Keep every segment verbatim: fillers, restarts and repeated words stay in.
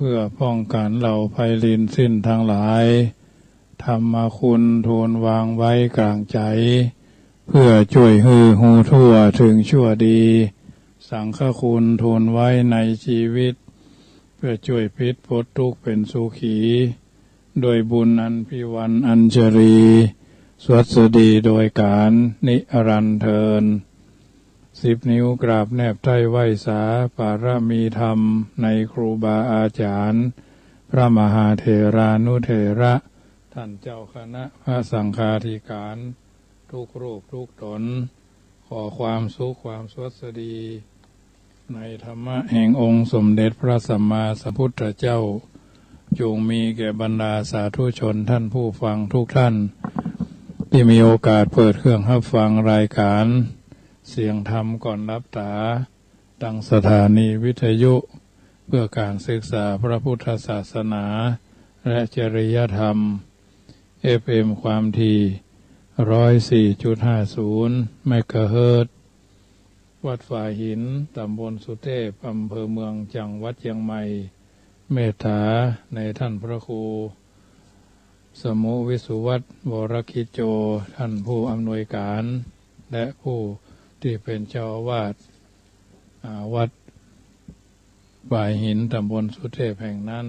เปื้อป้องกั๋นเหล่าภัยรินทร์สิ้นตังหลาย ธรรมคุณทูลวางไว้ก๋างใจ๋ เปื้อจ้วยหื้อฮู้ทั่วเถิงชั่วดี สังฆคุณทูลไว้ในจีวิต เปื้อจ้วยปิดป๊นตุ๊กข์เป๋นสุขี ด้วยบุญอันพิวันอัญชลี สวัสดีโดยก๋าลนิรันดร์เทอญ สิบนิ้วกราบแนบใต้ไหว้สาปารมีธรรมในครูบาอาจ๋ารย์ พระมหาเถรานุเถระ ต้านเจ้าคณะพระสังฆาธิก๋าน ทุกรูปทุกต๋น ขอความสุขความสวัสดี ในธรรมะแห่งองค์สมเด็จพระสัมมาสัมพุทธเจ้า จงมีแก่บรรดาสาธุชนต้านผู้ฟังทุกต้าน ตี้มีโอกาสเปิดเครื่องฮับฟังรายก๋านเสียงธรรมก่อนหลับต๋า ตางสถานีวิทยุ เปื้อก๋านศึกษาพระพุทธศาสนา และจริยธรรม เอฟเอ็ม ความถี่ ร้อยสี่จุดห้าศูนย์ เมกะเฮิรตซ์ วัดฝายหิน ต๋ำบลสุเทพ อำเภอเมือง จังหวัดเจียงใหม่ เมตต๋าในต้านพระครู สมุห์ วิสุวัฒน์ วรกิจโจ ต้านผู้อำนวยก๋าน และผู้ตี้เป๋นเจ้าอาวาส อ่า วัดฝายหิน ต๋ำบลสุเทพแห่งนั้น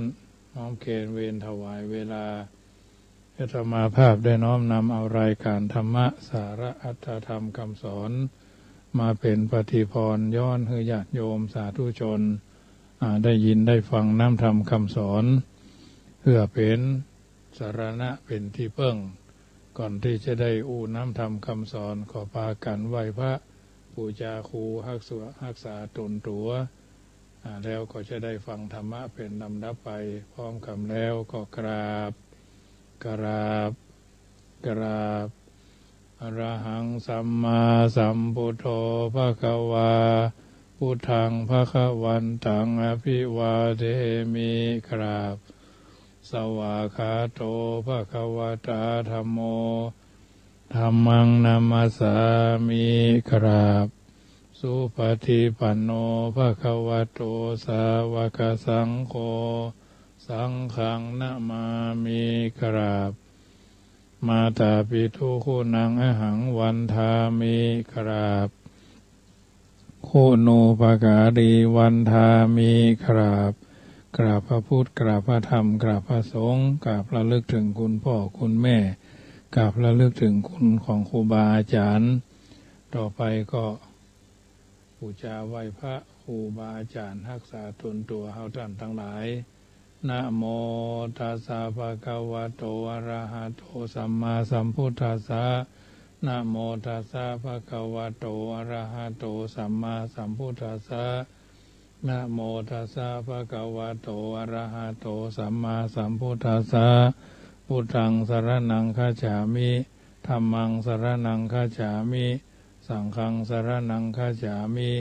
น้อมเคนเวรถวายเวลา อาตมาภาพได้น้อมนำเอารายก๋านธรรมะ สาระอัตถธรรมกำสอน มาเป๋นปฏิพรณ์ย้อนหื้อญาติโยมสาธุชน อ่า ได้ยินได้ฟังน้ำธรรมกำสอน เปื้อเป๋นสรณะเป๋นตี้เปิ้ง ก่อนตี้จะได้อู้น้ำธรรมกำสอน ก็ปากั๋นไหว้พระ ปู๋จาครู ฮักษา ฮักษาต๋นตั๋ว อ่า แล้วก็จะได้ฟังธรรมะเป๋นลำดับไป พร้อมกั๋นแล้วก็กราบ กราบ กราบ อะระหัง สัมมาสัมพุทโธ ภะคะวา พุทธัง ภะคะวันตัง อะภิวาเทมิ กราบ สวากขาโต ภะคะวะตา ธัมโม ธัมมัง นะมัสสามิ กราบ สุปะฏิปันโน ภะคะวะโต สาวะกะสังโฆ สังฆัง นะมามิ กราบ มาตาปิตุ คุณัง อะหัง วันทามิ กราบ คุณูปการี วันทามิ กราบ กราบพระพุทธ กราบพระธรรม กราบพระสงฆ์ กราบระลึกถึงคุณพ่อคุณแม่ กราบระลึกถึงคุณของครูบาอาจ๋ารย์ ต่อไปก็ปู๋จาไหว้พระ ครูบาอาจ๋ารย์ ฮักษาต๋นตั๋วเฮาต้านตังหลาย นะโมตัสสะ ภะคะวะโต อะระหะโต สัมมาสัมพุทธัสสะ นะโมตัสสะ ภะคะวะโต อะระหะโต สัมมาสัมพุทธัสสะ นะโมตัสสะ ภะคะวะโต อะระหะโต สัมมาสัมพุทธัสสะ พุทธัง สะระณัง คัจฉามิ ธัมมัง สะระณัง คัจฉามิ สังฆัง สะระณัง คัจฉามิ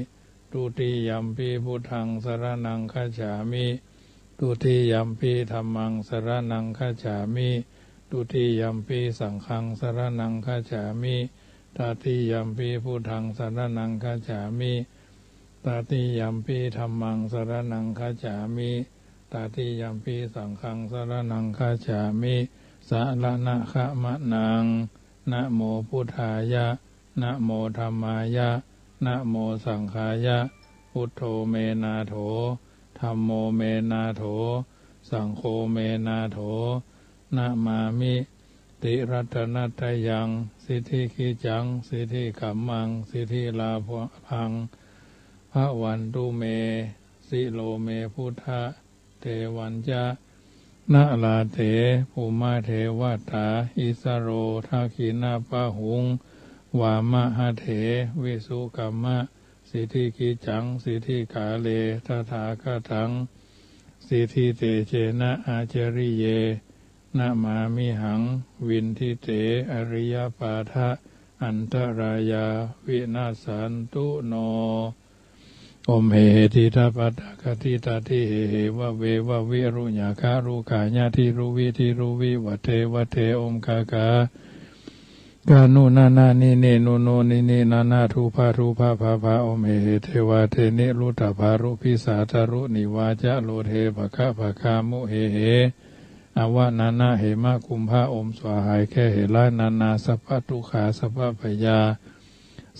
ทุติยัมปิ พุทธัง สะระณัง คัจฉามิ ทุติยัมปิ ธัมมัง สะระณัง คัจฉามิ ทุติยัมปิ สังฆัง สะระณัง คัจฉามิ ตติยัมปิ พุทธัง สะระณัง คัจฉามิ ตติยัมปิ ธัมมัง สะระณัง คัจฉามิ ตติยัมปิ สังฆัง สะระณัง คัจฉามิ สะระณะขะมะนัง นะโมพุทธายะ นะโมธัมมายะ นะโมสังฆายะ พุทโธ เม นาโถ ธัมโม เม นาโถ สังโฆ เม นาโถ นะมามิ ติรัตนะตะยัง สิทธิกิจจัง สิทธิกัมมัง สิทธิลาภัง ภะวันตุเม สิโร เม พุทธะ เตวัญจะ นะลาเถ ภูมะเทวะตา อิสะโร ทักขิณะปะหุง วามะหะเถ วิสุกัมมะ สิทธิกิจจัง สิทธิกาเล ตถาคะตัง สิทธิเตเจนะ อาจาริเย นะมามิหัง วินทิเต อะริยะปาทะ อันตะรายา วินัสสันตุ โน โอม เห เห ทิ ทะ ปะ ทะ คะ ทิ ทะ ทิ เห เห วะ เว วะ วิ รุ ญะ คะ รุ ขะ ญะ ทิ รุ วิ ทิ รุ วิ วะ เท วะ เท โอม คะ คะ ค กานุนานานิเนนุโนนินินานาทูปาทูปาภาภา โอมเหเหเทวา เทนิรุตตภารุพิสาจารุณิวาจะโลเทภคะภะคามุเหเห อวนานะเหมะกุมภะ โอมสวาหายแก้เหตุร้ายนานา สัพพะทุกขา สัพพะพยา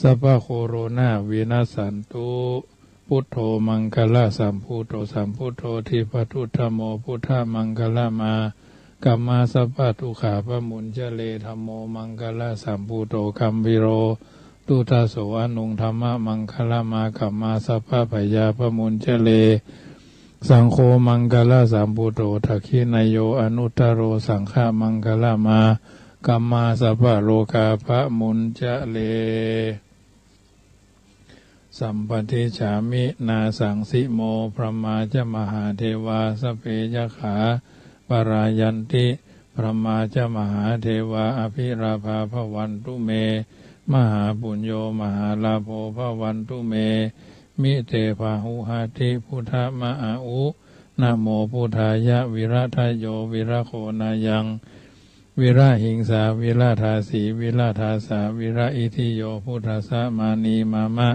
สัพพะโคโรนา วินัสสันตุ พุทโธมังคะละสัมภูโต สัมพุทโธ ทิพพะทุตถะโม พุทธะมังคะละมา กัมมา สัพพะทุกขา ปะมุญจะเล ธัมโม มังคะละสัมภูโต กัมพีโร ทุตถะโส อนุง ธัมมะมังคะละมา กัมมา สัพพะพยา ปะมุญจะเล สังโฆ มังคะละสัมภูโต ทักขินะโย อนุตตะโร สังฆะมังคะละมา กัมมา สัพพะโรคา ปะมุญจะเล สัมปะติจฉามิ นาสังสิโม พรหมาจะมหาเทวา สัพเพยักขา ปะรายันติ พรหมาจะมหาเทวา อภิราภา ภะวันตุเม มหาปุญโญ มหาลาโภ ภะวันตุเม มิเต พาหุหัตถิ พุทธะมะอะอุ นะโมพุทธายะ วิระทะโย วิระโคนะยัง วิระหิงสา วิระทาสี วิระทาสา วิระอิทธิโย พุทธัสสะ มานีมามะ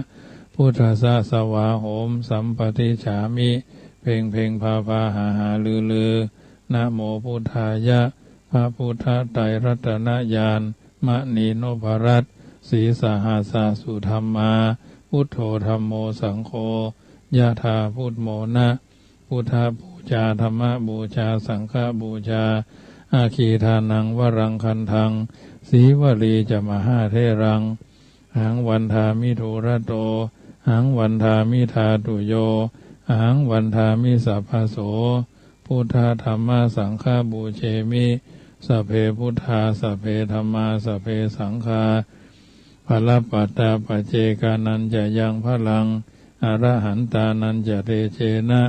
พุทธัสสะ สวาโหม สัมปะติจฉามิ เพ็งเพ็ง พาพา หาหา ลือลือ นะโมพุทธายะ พระพุทธไตรรัตนญาณ มณีนพรัตน์ ศรีสหัสสะ สุธัมมา พุทโธ ธัมโม สังโฆ ยะถา พุทโมนะ พุทธบูชา ธัมมบูชา สังฆบูชา อัคคีทานัง วรังคันธัง สีวลีจะมหาเถรัง หังวันทามิ โทระโต หังวันทามิ ธาตุโย หังวันทามิ สัพพะโส พุทธะธัมมะสังฆะ ปูเชมิ สัพเพพุทธา สัพเพธัมมา สัพเพสังฆา พะละปัตตา ปัจเจกานัญจะยัง พะลัง อระหันตานัญจะ เตเจนะ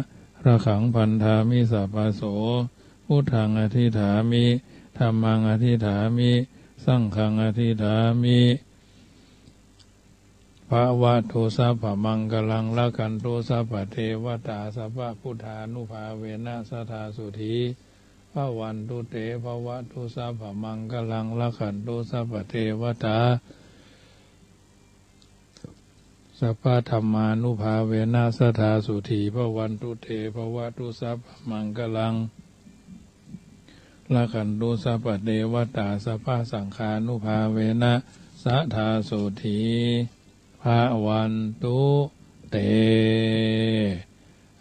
ระขัง พันธามิ สัพพะโส พุทธัง อธิษฐามิ ธัมมัง อธิษฐามิ สังฆัง อธิษฐามิ ภะวะตุ สัพพะมังคะลัง รักขันตุ สัพพะเตวะตา สัพพะพุทธานุภาเวนะ สะทา โสฏฐี ภะวันตุ เต ภะวะตุ สัพพะมังคะลัง รักขันตุ สัพพะเตวะตา สัพพะธัมมานุภาเวนะ สะทา โสฏฐี ภะวันตุ เต ภะวะตุ สัพพะมังคะลัง รักขันตุ สัพพะเตวะตา สัพพะสังฆานุภาเวนะ สะทา โสฏฐี ภะวันตุ เต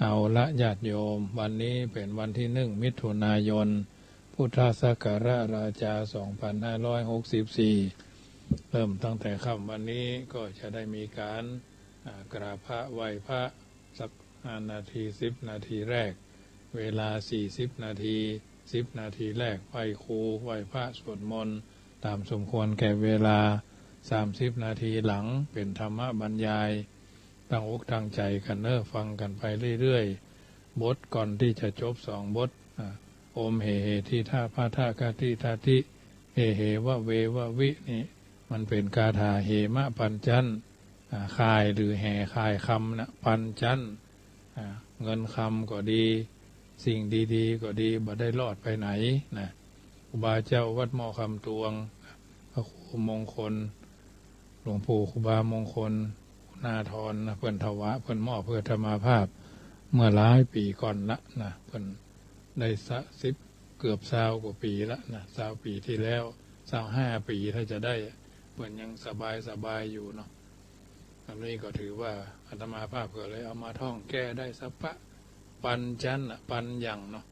เอาละญาติโยม วันนี้เป๋นวันตี้หนึ่ง มิถุนายน พุทธศักราชราชา สองพันห้าร้อยหกสิบสี่ เริ่มตั้งแต่ค่ำวันนี้ก็จะได้มีก๋าน อ่า กราบพระไหว้พระสักห้านาที สิบนาทีแรก เวลาสี่สิบนาที สิบนาทีแรกไหว้ครู ไหว้พระ สวดมนต์ ต๋ามสมควรแก่เวลา สามสิบนาทีหลังเป๋นธรรมบรรยาย ตั้งอกตั้งใจ๋กั๋นเน่อ ฟังกั๋นไปเรื่อยๆ บทก่อนตี้จะจบสองบท อ่า โอมเหเห ทิทา พะทะ คะทิ ทะทิ เหเห วะเว วะวิ นี่ มันเป๋นคาถาเหมะปัญจันทร์ อ่า ข่ายหรือแหข่ายคำนะ ปัญจันทร์ อ่า เงินคำก็ดี สิ่งดีๆ ก็ดี บ่ได้ลอดไปไหนนะ ครูบาเจ้าวัดหม้อคำตวง พระครูมงคล หลวงปู่ครูบามงคล นาทรนะ เปิ้นถวาย เปิ้นมอบหื้ออาตมาภาพ เมื่อหลายปี๋ก่อนละนะ เปิ้นได้สักสิบ เกือบซาวกว่าปี๋ละนะ ซาวปี๋ตี้แล้ว ซาวห้าปี๋ถ้าจะได้ เปิ้นยังสบายๆ อยู่เนาะ อันนี้ก็ถือว่าอาตมาภาพก็เลยเอามาท่องแก้ได้ สัพพะปัญจันทร์น่ะ ปัญญังเนาะ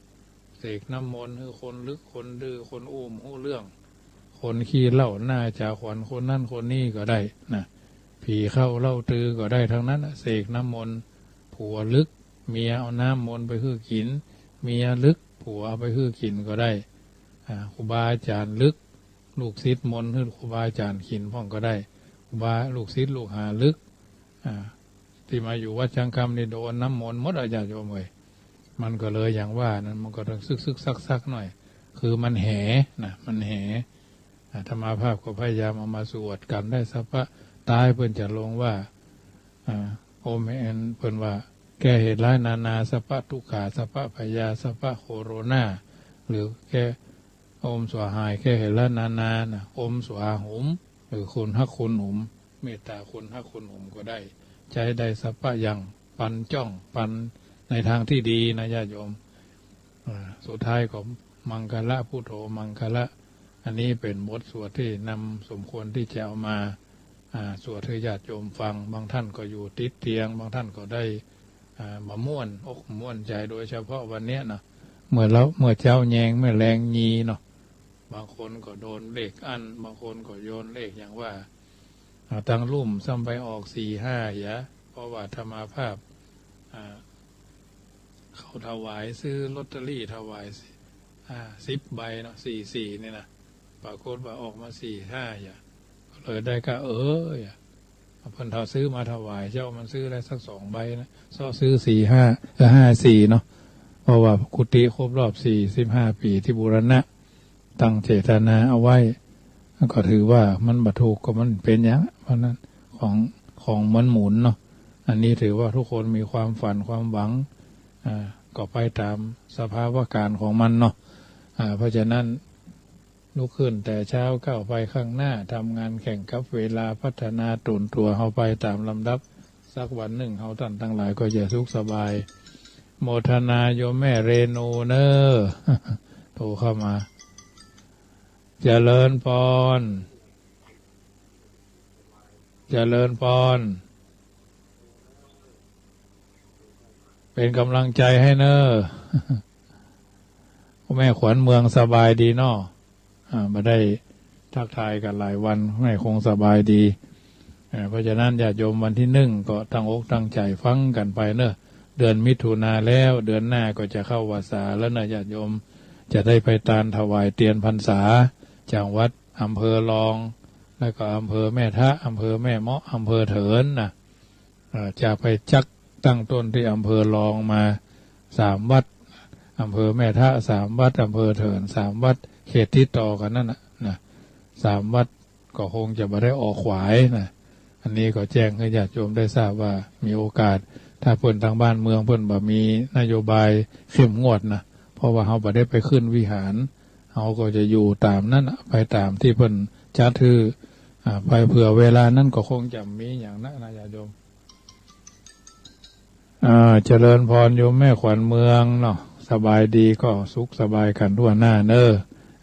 เสกน้ำมนต์หื้อคนลึก คนดื้อ คนอู้บ่ฮู้เรื่อง คนขี้เหล้าหน้าจ๋าขวัญ คนนั้นคนนี้ก็ได้นะ ผีเข้าเหล้าตือก็ได้ทั้งนั้นน่ะ เสกน้ำมนต์ ผัวลึก เมียเอาน้ำมนต์ไปหื้อกิ๋น เมียลึก ผัวเอาไปหื้อกิ๋นก็ได้ อ่า ครูบาอาจ๋ารย์ลึก ลูกศิษย์มนต์หื้อครูบาอาจ๋ารย์กิ๋นพ่องก็ได้ ครูบา ลูกศิษย์ลูกหาลึก อ่า ตี้มาอยู่วัดช้างคำนี่โดนน้ำมนต์หมดอะญาติโยมเอ๋ย มันก็เลยอย่างว่านั้น มันก็ต้องสึกๆ ซักๆ หน่อย คือมันแหนะ มันแห อาตมาภาพก็พยายามเอามาสวดกั๋นได้ สัพพะ ต๊ายเปิ้นจะลงว่า อ่า โอมเหเห เปิ้นว่าแก้เหตุร้ายนานา สัพพะทุกขา สัพพะพยา สัพพะโคโรนา หรือแก้ อมสวาหายแค่เหละนานานะ อมสวาหุม หรือคุณฮักคุณหุม เมตตาคุณฮักคุณหุมก็ได้ ใจ๊ได้สัพพะอย่าง ปันจ้อง ปันในทางที่ดีนะญาติโยม อ่า สุดท้ายก็มังคละ พุทโธมังคละ อันนี้เป๋นบทสวดตี้นำสมควรตี้จะเอามา อ่า สวดหื้อญาติโยมฟัง บางท่านก็อยู่ติดเตียง บางท่านก็ได้ อ่า มาม่วนอกม่วนใจ๋ โดยเฉพาะวันเนี้ยเนาะ เมื่อเล้า เมื่อเจ๊าแยง เมื่อแลงยีเนาะ บางคนก็โดนเลขอั้น บางคนก็โดนเลขอย่างว่า อ่า ตังลุ่มซ้ำไปออกสี่ห้าเหีย เพราะว่าอาตมาภาพ อ่า เขาถวาย ซื้อลอตเตอรี่ถวาย อ่า สิบใบเนาะ สี่สี่ นี่นะ ปรากฏว่าออกมาสี่ห้าเหีย ก็เลยได้กะ เออ เหีย เปิ้นเฒ่าซื้อมาถวายเจ้า มันซื้อได้สักสองใบนะ เซาะซื้อสี่ห้า เออ ห้าสี่เนาะ เพราะว่ากุฏิครบรอบสี่สิบห้าปี๋ตี้บูรณะ ตั้งเจตนาเอาไว้ ก็ถือว่ามันบ่ถูกก็มันเป๋นอย่าง เพราะนั้นของ ของมันหมุนเนาะ อันนี้ถือว่าทุกคนมีความฝันความหวัง อ่า ก็ไปต๋ามสภาวะก๋ารณ์ของมันเนาะ อ่า เพราะฉะนั้นลุกขึ้นแต่เช้าก้าวไปข้างหน้า ทำงานแข่งกับเวลา พัฒนาต๋นตั๋วเฮาไปต๋ามลำดับ สักวันนึ่งเฮาต้านตังหลายก็จะสุขสบาย โมทนาโยมแม่เรนูเน่อ โทรเข้ามา เจริญพร เจริญพร เป๋นก๋ำลังใจ๋หื้อเน่อ แม่ขวัญเมืองสบายดีเนาะ อ่า บ่ได้ทักทายกั๋นหลายวัน แม่คงสบายดี อ่า เพราะฉะนั้นญาติโยมวันตี้นึ่งก็ตั้งอกตั้งใจ๋ฟังกั๋นไปเน่อ เดือนมิถุนาแล้ว เดือนหน้าก็จะเข้าวัสสาแล้วเน่อ ญาติโยมจะได้ไปตานถวายเตียนพรรษา จังหวัด อำเภอรอง แล้วก็อำเภอแม่ทะ อำเภอแม่เมาะ อำเภอเถินนะ เอ่อ จะไปจักตั้งต้นตี้อำเภอรองมาสามวัด อำเภอแม่ทะสามวัด อำเภอเถินสามวัด เขตติดต่อกั๋นนั่นน่ะ นะ สามวัดก็คงจะบ่ได้ออกขวายนะ อันนี้ก็แจ้งหื้อญาติโยมได้ทราบว่ามีโอกาส ถ้าเปิ้นตางบ้านเมืองเปิ้นบ่มีนโยบายเข้มงวดนะ เพราะว่าเฮาบ่ได้ไปขึ้นวิหาร เฮาก็จะอยู่ต๋ามนั้นน่ะ ไปต๋ามตี้เปิ้นจัดหื้อ อ่า ไปเผื่อเวลานั้นก็คงจะมีอย่างนั้นนะญาติโยม อ่า เจริญพรโยมแม่ขวัญเมืองเนาะ สบายดีก็สุขสบายกั๋นทั่วหน้าเน่อ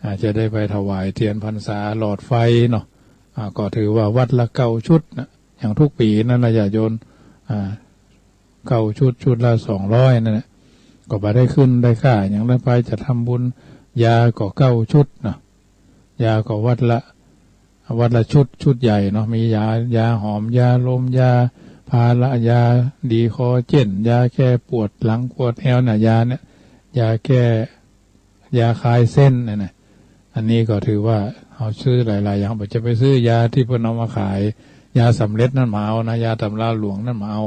อ่า จะได้ไปถวายเตียนพรรษาหลอดไฟเนาะ อ่า ก็ถือว่าวัดละเก้าชุดนะ อย่างทุกปี๋นั่นนะญาติโยม อ่า เก้าชุด ชุดละสองร้อยนั่นแหละ ก็บ่ได้ขึ้นได้ค่าหยัง แล้วไปจะทำบุญยาก็เก้าชุดเนาะ ยาก็วัดละ วัดละชุด ชุดใหญ่เนาะ มียา ยาหอม ยาลม ยาพารา ยาดีคอเจน ยาแก้ปวดหลังปวดแอวน่ะ ยาเนี่ย ยาแก้ ยาคลายเส้นน่ะนะ อันนี้ก็ถือว่าเฮาซื้อหลายๆ อย่าง บ่จะไปซื้อยาตี้เปิ้นเอามาขาย ยาสำเร็จนั่นบ่เอานะ ยาตำราหลวงนั่นบ่เอา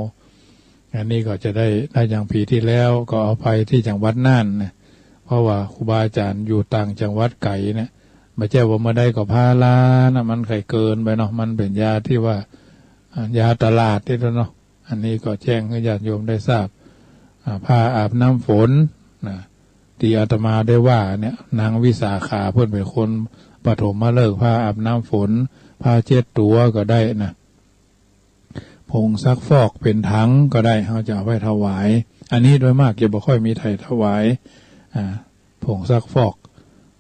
อันนี้ก็จะได้ ได้อย่างปี๋ตี้แล้วก็เอาไปตี้จังหวัดน่านนะ เพราะว่าครูบาอาจ๋ารย์อยู่ต่างจังหวัดไก๋เนี่ย บ่ใจ้ว่าเมื่อใดก็พารานะ มันใค่เกินไปเนาะ มันเป๋นยาตี้ว่า อ่า ยาตลาดตี้เนาะ อันนี้ก็แจ้งหื้อญาติโยมได้ทราบ อ่า ผ้าอาบน้ำฝนนะ ตี้อาตมาได้ว่าเนี่ย นางวิสาขาเปิ้นเป๋นคนปฐมฤกษ์ ผ้าอาบน้ำฝน ผ้าเช็ดตั๋วก็ได้นะ ผงซักฟอกเป๋นถังก็ได้ เฮาจะเอาไปถวาย อันนี้โดยมากจะบ่ค่อยมีใผถวาย อ่า ผงซักฟอก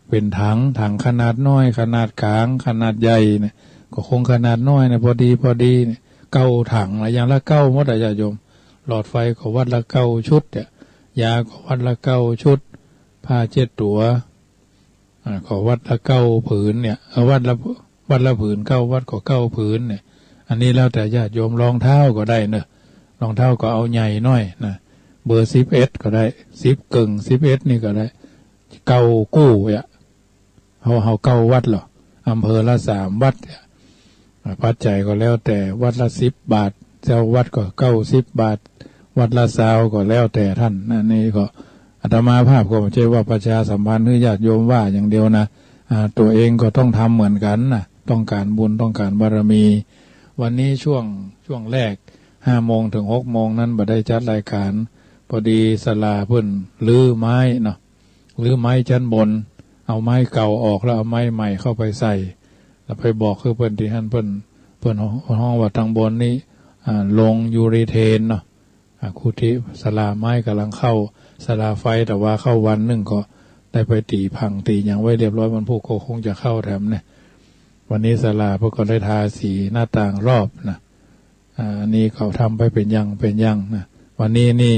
เป๋นถัง ถังขนาดน้อย ขนาดก๋าง ขนาดใหญ่เนี่ย ก็คงขนาดน้อยเนี่ย พอดี พอดีเนี่ย เก้าถังละ อย่างละเก้าหมดอะญาติโยม หลอดไฟก็วัดละเก้าชุดเนี่ย ยาก็วัดละเก้าชุด ผ้าเช็ดตั๋ว อ่า ก็วัดละเก้าผืนเนี่ย เออ วัดละ วัดละผืน เก้าวัดก็เก้าผืนเนี่ย อันนี้แล้วแต่ญาติโยม รองเท้าก็ได้เนอะ รองเท้าก็เอาใหญ่หน้อยนะ เบอร์สิบเอ็ดก็ได้ สิบเกิ่ง สิบเอ็ดนี่ก็ได้ เก้ากู้เนี่ย เฮา เฮาเก้าวัดเหรอ อำเภอละสามวัดเนี่ย อ่า ปัจจัยก็แล้วแต่ วัดละสิบบาท เจ้าวัดก็เก้าสิบบาท วัดละซาวก็แล้วแต่ต้านนะ นี่ก็อาตมาภาพก็บ่ใจ้ว่าประชาสัมพันธ์หื้อญาติโยมว่าอย่างเดียวนะ อ่า ตั๋วเองก็ต้องทำเหมือนกั๋นนะ ต้องก๋านบุญ ต้องก๋านบารมี วันนี้ช่วง ช่วงแรก ห้าโมงเถิงหกโมงนั้นบ่ได้จัดรายก๋าน พอดีศาลาเปิ้นรื้อไม้เนาะ รื้อไม้จั้นบน เอาไม้เก่าออกแล้วเอาไม้ใหม่เข้าไปใส่ แล้วไปบอกคือเปิ้นตี้หั้น เปิ้น เปิ้นฮ้องว่าตางบนนี้ อ่า โรงยูเรเทนเนาะ อ่า กุฏิศาลาไม้ก่ำลังเข้าศาลาไฟ แต่ว่าเข้าวันนึ่งก็ได้ไปตี๋ผังตี๋หยังไว้เรียบร้อย วันพูกก็คงจะเข้าแถมเนี่ย วันนี้ศาลาเปิ้นก็ได้ทาสีหน้าต่างรอบนะ อ่า อันนี้เขาทำไปเป๋นอย่างเป๋นอย่างนะ วันนี้นี่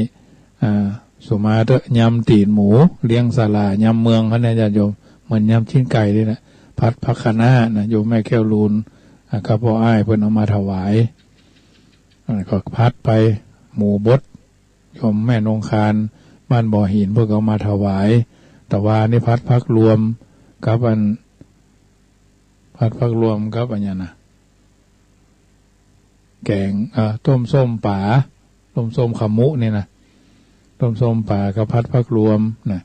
อ่า สุมาเต๊อะ ยำตี๋นหมู เลี้ยงศาลายำเมืองเขาเนี่ย ญาติโยม เหมือนยำจิ๊นไก่นี่แหละ ผัดผักคะน้านะ โยมแม่แก้วลูน อ่า กับป้ออ้ายเปิ้นเอามาถวาย อ่า ก็ผัดไป หมูบด โยมแม่นงคาร บ้านบ่อหิน เปิ้นก็เอามาถวาย แต่ว่านี่ผัดผักรวมกับอัน ผัดผักรวมกับอันเนี้ยนะ แก๋ง เอ่อ ต้มส้มป๋า ต้มส้มขมุนี่นะ ต้มส้มป๋ากับผัดผักรวมนะ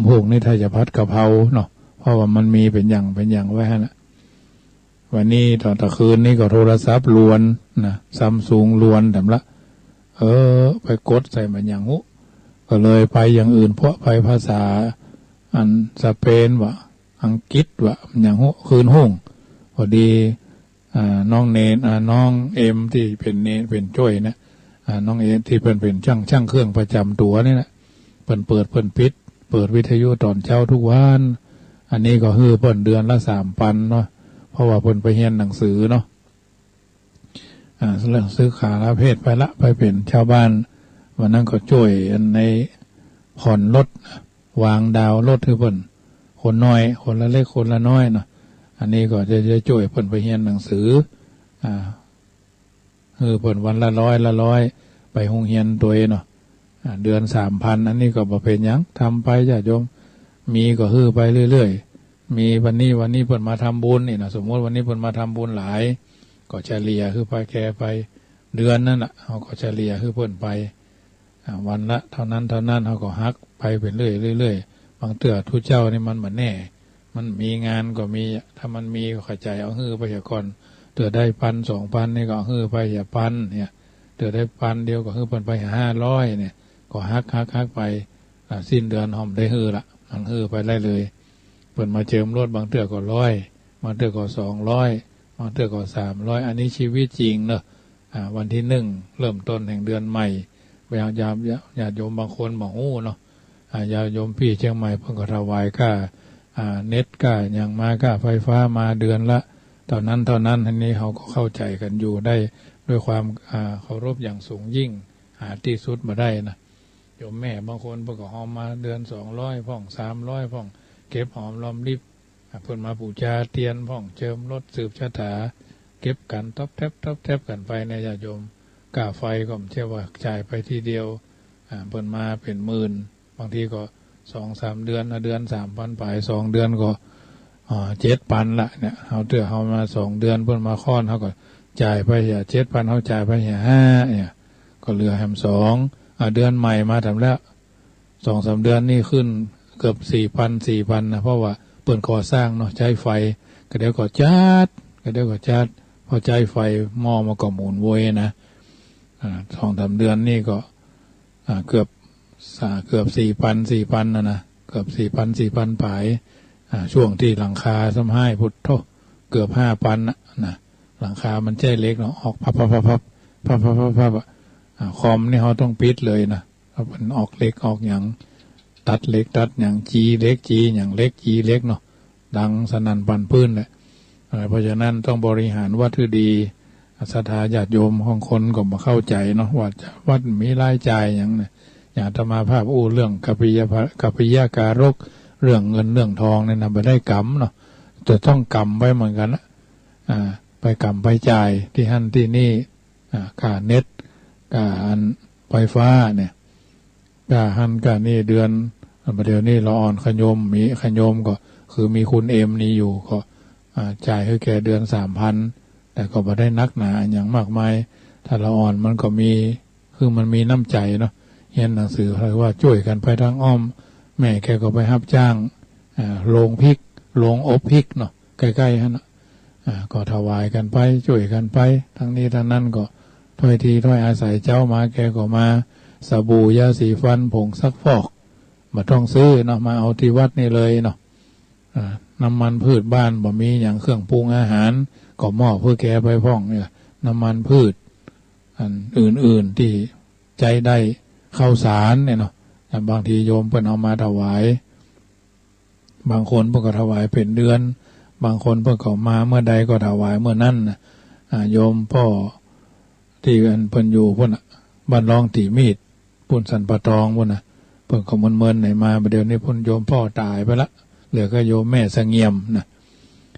พูกนี้ถ้าจะผัดกะเพราเนาะ เพราะว่ามันมีเป๋นอย่างเป๋นอย่างไว้หั้นนะ วันนี้ต๋อนตะคืนนี้ก็โทรศัพท์ลวนนะ ซัมซุงลวนแถมละ เออ ไปกดใส่บ่าหยังฮู้ ก็เลยไปอย่างอื่น พวกไปภาษาอันสเปนวะ อังกฤษวะ บ่าหยังฮู้ คืนฮุ่ง พอดี อ่า น้องเณร อ่า น้องเอ็มตี้เป๋นเณร เป๋นจ้วยนะ อ่า น้องเอ็มตี้เปิ้นเป๋นจ้าง จ้างเครื่องประจ๋ำตั๋วนี่แหละ เปิ้นเปิดเปิ้นปิด เปิดวิทยุต๋อนเจ๊าทุกวัน อันนี้ก็หื้อเปิ้นเดือนละสามปันเนาะ เพราะว่าเปิ้นไปเฮียนหนังสือเนาะ อ่า เรื่องศึกษาเพศไปละ ไปเป๋นชาวบ้าน วันนั้นก็จ้วยอันในผ่อนรถนะ วางดาวน์รถหื้อเปิ้น คนน้อย คนละเล็กคนละน้อยเนาะ อันนี้ก็จะ จะจ้วยเปิ้นไปเฮียนหนังสือ อ่า หื้อเปิ้นวันละร้อยละร้อย ไปโฮงเฮียนตวยเนาะ อ่า เดือนสามปัน อันนี้ก็บ่เป๋นหยัง ทำไปญาติโยม มีก็หื้อไปเรื่อยๆ มีวันนี้ วันนี้เปิ้นมาทำบุญนี่นะ สมมุติวันนี้เปิ้นมาทำบุญหลาย ก็เฉลี่ยหื้อไปแกไป เดือนนั้นน่ะ เฮาก็เฉลี่ยหื้อเปิ้นไป อ่า วันละเท่านั้นเท่านั้น เฮาก็หักไปเป๋นเรื่อยๆ เรื่อยๆ บางเตื้อตุ๊เจ้านี่มันบ่แน่ มันมีงานก็มีอะ ถ้ามันมีก็เข้าใจ๋เอาหื้อไปเหียก่อน เตื้อได้ปันสองปันนี่ก็เอาหื้อไปเหียปันเนี่ย เตื้อได้ปันเดียวก็หื้อเปิ้นไปห้าร้อยเนี่ย ก็หัก หัก หักไป อ่า สิ้นเดือนห้อมได้หื้อละ มันหื้อไปได้เลย เปิ้นมาเจิมรถ บางเตื้อก็ร้อย บางเตื้อก็สองร้อย บางเตื้อก็สามร้อย อันนี้ชีวิตจริงเนาะ อ่า วันตี้นึ่ง เริ่มต้นแห่งเดือนใหม่ ญาติ ญาติ ญาติโยมบางคนบ่ฮู้เนาะ อ่า ญาติโยมปี้เจียงใหม่เปิ้นก็ถวายก้า อ่า เน็ตก้าหยังมา ก้าไฟฟ้ามาเดือนละเท่านั้นเท่านั้น อันนี้เฮาก็เข้าใจ๋กั๋นอยู่ได้ด้วยความ อ่า เคารพอย่างสูงยิ่ง หาตี้สุดบ่ได้นะ โยมแม่บางคนเปิ้นก็ฮอมมาเดือนสองร้อยพ่อง สามร้อยพ่อง เก็บหอมรอมริบ อ่า เปิ้นมาปู๋จาเตียนพ่อง เจิมรถ สืบชะตา เก็บกั๋นต๊อบแต๊บต๊อบแต๊บกั๋นไปเนี่ยญาติโยม ก้าไฟก็บ่ใจ้ว่าจ่ายไปทีเดียว อ่า เปิ้นมาเป๋นหมื่น บางทีก็สองสามเดือนนะ เดือนสามปันป๋าย สองเดือนก็ อ่า เจ็ดปันละเนี่ย เฮาเตื้อเฮามาสองเดือน เปิ้นมาค่อน เฮาก็จ่ายไปเหียเจ็ดปัน เฮาจ่ายไปเหียห้าเนี่ย ก็เหลือแหมสอง อ่า เดือนใหม่มาแถมแล้ว สองสามเดือนนี่ขึ้นเกือบสี่ปัน สี่ปันนะ เพราะว่าเปิ้นก่อสร้างเนาะ ใจ๊ไฟ กะเดี๋ยวก็จั๊ด กะเดี๋ยวก็จั๊ด พอใจ๊ไฟหม้อมันก็หมุนโวยนะ อ่า สองสามเดือนนี่ก็ อ่า เกือบ สา เกือบสี่ปัน สี่ปันนะนะ เกือบสี่ปัน สี่ปันป๋าย อ่า ช่วงตี้หลังคาซ้ำฮ้าย พุทโธ เกือบห้าปันนะ นะ หลังคามันใจ๊เหล็กเนาะ ออกพับพับพับพับ พับพับพับพับอะ อ่า คอมนี่เฮาต้องปิดเลยนะ เพราะมันออกเหล็กออกหยัง ตัดเหล็กตัดหยัง จีเหล็กจีหยัง เหล็กจีเหล็กเนาะ ดังสนั่นปั่นปื้นแหละ เอ่อ เพราะฉะนั้นต้องบริหารวัดหื้อดี ศรัทธาญาติโยมของคนก็บ่เข้าใจ๋เนาะ ว่าจะวัดมีรายจ่ายหยังเนี่ย อย่างอาตมาภาพอู้เรื่องกัปปิยะ กัปปิยะการก เรื่องเงินเรื่องทองเนี่ยนะ บ่ได้กำเนาะ จะต้องกำไว้เหมือนกั๋นนะ อ่า ไปกำไปจ่ายตี้หั้นตี้นี่ อ่า ก้าเน็ต ก้าอันไฟฟ้าเนี่ย ก้าหั้นก้านี่เดือน อ่า บ่าเดี่ยวนี้ละอ่อนขยม มีขยมก็คือมีคุณเอ็มนี่อยู่ก็ อ่า จ่ายหื้อแกเดือนสามปัน แต่ก็บ่ได้หนักหนาอะหยังมากมาย ถ้าละอ่อนมันก็มี คือมันมีน้ำใจ๋เนาะ เฮียนหนังสือ เรียกว่าจ้วยกั๋นไปตางอ้อม แม่แกก็ไปฮับจ้าง อ่า โฮงพริก โฮงอบพริกเนาะ ใก้ๆ หั้นน่ะ อ่า ก็ถวายกั๋นไป จ้วยกั๋นไป ตังนี้ตังนั้นก็ถ้อยทีถ้อยอาศัย เจ๊ามาแกก็มา สบู่ ยาสีฟัน ผงซักฟอก บ่ต้องซื้อเนาะ มาเอาตี้วัดนี่เลยเนาะ อ่า น้ำมันพืชบ้านบ่มีหยัง เครื่องปรุงอาหารก็มอบหื้อแกไปพ่องเนี่ย น้ำมันพืชอันอื่นๆ ตี้ใจ๊ได้ ข้าวสารเนี่ยเนาะ อ่า บางทีโยมเปิ้นเอามาถวาย บางคนเปิ้นก็ถวายเป๋นเดือน บางคนเปิ้นก็มาเมื่อใดก็ถวายเมื่อนั้นน่ะ อ่า โยมป้อตี้อันเปิ้นอยู่ปู๊นน่ะ บ้านร่องตี๋มีด ปู๊นสันป่าตองปู๊นน่ะ เปิ้นก็เมินๆ ไหนมา บ่าเดี่ยวนี้ปู๊นโยมป้อต๋ายไปละ เหลือก็โยมแม่เสงี่ยมน่ะ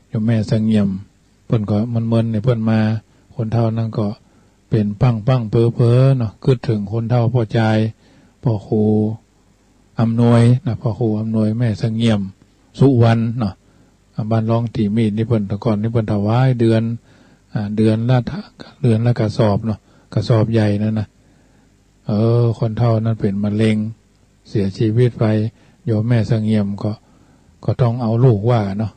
โยมแม่เสงี่ยม เปิ้นก็เมินๆ ไหนเปิ้นมา คนเฒ่านั้นก็เป๋นปั้งๆ เป๋อๆ เนาะ กึ๊ดเถิงคนเฒ่าป้อจาย ป้อครูอำนวยน่ะ ป้อครูอำนวย แม่เสงี่ยม สุวรรณเนาะ อ่า บ้านร่องตี๋มีดนี่เปิ้น แต่ก่อนนี่เปิ้นถวายเดือน อ่า เดือนละถ- เดือนละกระสอบเนาะ กระสอบใหญ่นั่นน่ะ เออ คนเฒ่านั้นเป๋นมะเร็ง เสียจีวิตไป โยมแม่เสงี่ยมก็ ก็ต้องเอาลูกว่าเนาะ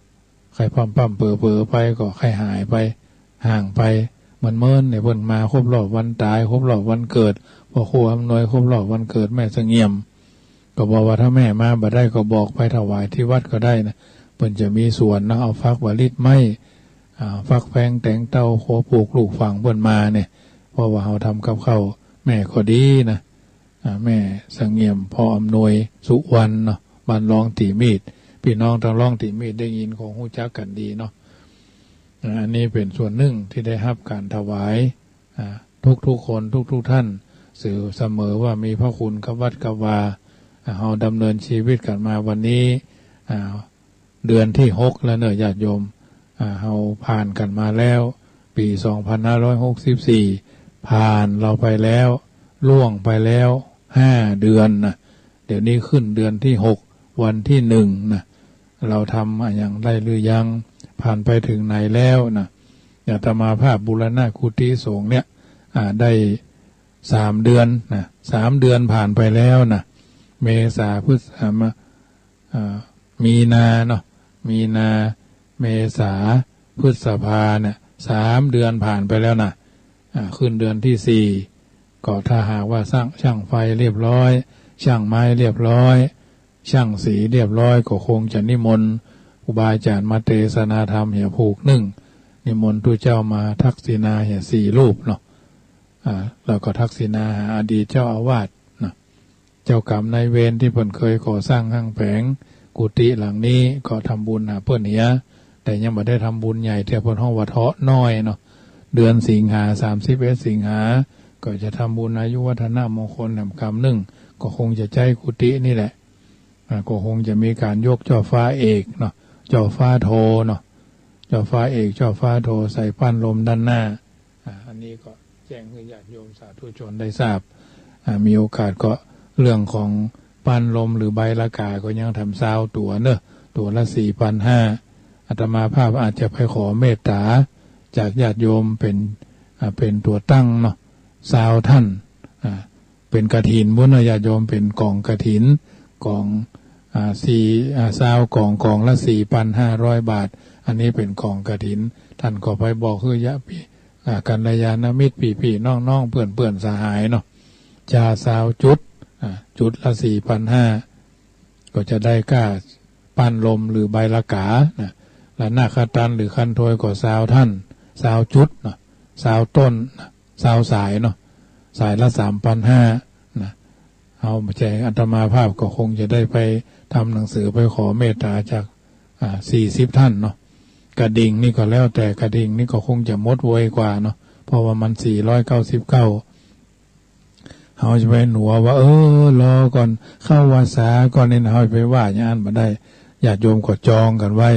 ใค่ปั๊มๆ เป๋อๆ ไป ก็ใค่หายไป ห่างไป เมินๆ ไหนเปิ้นมาครบรอบวันต๋าย ครบรอบวันเกิด ป้อครูอำนวย ครบรอบวันเกิดแม่เสงี่ยม ก็บอกว่าถ้าแม่มาบ่ได้ก็บอกไปถวายตี้วัดก็ได้นะ เปิ้นจะมีสวนเนาะ เอาฟักวาลิดไม้ อ่า ฟักแฟงแตงเต้า ครัวปลูกลูกฝังเปิ้นมาเนี่ย เพราะว่าเฮาทำกับข้าว แม่ก็ดีนะ อ่า แม่เสงี่ยม ป้ออำนวย สุวรรณเนาะ บ้านร่องตี๋มีด ปี้น้องตางร่องตี๋มีดได้ยินคงฮู้จักกั๋นดีเนาะ อ่า อันนี้เป๋นส่วนนึ่งตี้ได้ฮับก๋านถวาย อ่า ทุกๆ คน ทุกๆ ท่าน สื่อเสมอว่ามีพระคุณกับวัดกับวา อ่า เฮาดำเนินจีวิตกั๋นมาวันนี้ อ่า เดือนตี้หกแล้วเนาะญาติโยม อ่า เฮาผ่านกั๋นมาแล้ว ปี๋สองพันห้าร้อยหกสิบสี่ ผ่านเราไปแล้ว ล่วงไปแล้วห้าเดือนน่ะ เดี๋ยวนี้ขึ้นเดือนตี้หก วันตี้หนึ่งน่ะ เราทำอะหยังได้หรือยัง ผ่านไปเถิงไหนแล้วน่ะ อาตมาภาพบูรณะกุฏิสงฆ์เนี่ย อ่า ได้สามเดือนน่ะ สามเดือนผ่านไปแล้วน่ะ เมษา พฤษ- อ่า มา- อ่า มีนาเนาะ มีนา เมษา พฤษภาเนี่ย สามเดือนผ่านไปแล้วน่ะ อ่า ขึ้นเดือนตี้สี่ ก็ถ้าหากว่าซ่าง ช่างไฟเรียบร้อย ช่างไม้เรียบร้อย ช่างสีเรียบร้อย ก็คงจะนิมนต์ครูบาอาจ๋ารย์มาเตสนาธรรมเหียผูกนึ่ง นิมนต์ตุ๊เจ้ามาทักษิณาเหียสี่รูปเนาะ อ่า แล้วก็ทักษิณาหาอดีตเจ้าอาวาสเนาะ เจ้ากรรมนายเวรตี้เปิ้นเคยก่อสร้างห้างแผงกุฏิหลังนี้ ก็ทำบุญหาเปิ้นเหีย แต่ยังบ่ได้ทำบุญใหญ่เตื้อ เปิ้นฮ้องว่าเทาะน้อยเนาะ เดือนสิงหา สามสิบเอ็ด สิงหา ก็จะทำบุญอายุวัฒนมงคลแหมกำนึ่ง ก็คงจะใจ๊กุฏินี่แหละ อ่า ก็คงจะมีก๋านยกเจ้าฟ้าเอกเนาะ เจ้าฟ้าโทเนาะ เจ้าฟ้าเอก เจ้าฟ้าโทใส่ป้านลมด้านหน้า อ่า อันนี้ก็แจ้งหื้อญาติโยมสาธุชนได้ทราบ อ่า มีโอกาสก็เรื่องของป้านลมหรือใบละก๋าก็ยังแถมซาวตั๋วเนาะ ตั๋วละสี่ปันห้า อาตมาภาพอาจจะไปขอเมตต๋าจากญาติโยมเป๋น อ่า เป๋นตั๋วตั้งเนาะ ซาวท่าน อ่า เป๋นกฐินปู๊นเนาะญาติโยม เป๋นก๋องกฐิน ก๋อง อ่า สี่ อ่า ซาวก๋อง ก๋องละสี่ปันห้าร้อยบาท อันนี้เป๋นก๋องกฐิน ท่านก็ไปบอกหื้อญาติ อ่า กัลยาณมิตร ปี้ๆ น้องๆ เปื้อนๆ สหายเนาะ จาซาวจุด อ่า จุดละสี่ปันห้า ก็จะได้ก้าป้านลมหรือใบละก๋านะ ละนาคตันหรือคันโทยก็ซาวท่าน ซาวจุดเนาะ ซาวต้นนะ ซาวสายเนาะ สายละสามปันห้านะ เฮาบ่ใจ้ อาตมาภาพก็คงจะได้ไปทำหนังสือไปขอเมตต๋าจาก อ่า สี่สิบท่านเนาะ กระดิ่งนี่ก็แล้วแต่ กระดิ่งนี่ก็คงจะหมดไวกว่าเนาะ เพราะว่ามันสี่ร้อยเก้าสิบเก้า เฮาจะไปหนัวว่า เออ รอก่อน เข้าวัสสาก่อนนี่นะ เฮาจะไปว่าอย่างนั้นบ่ได้ ญาติโยมก็จองกั๋นไว้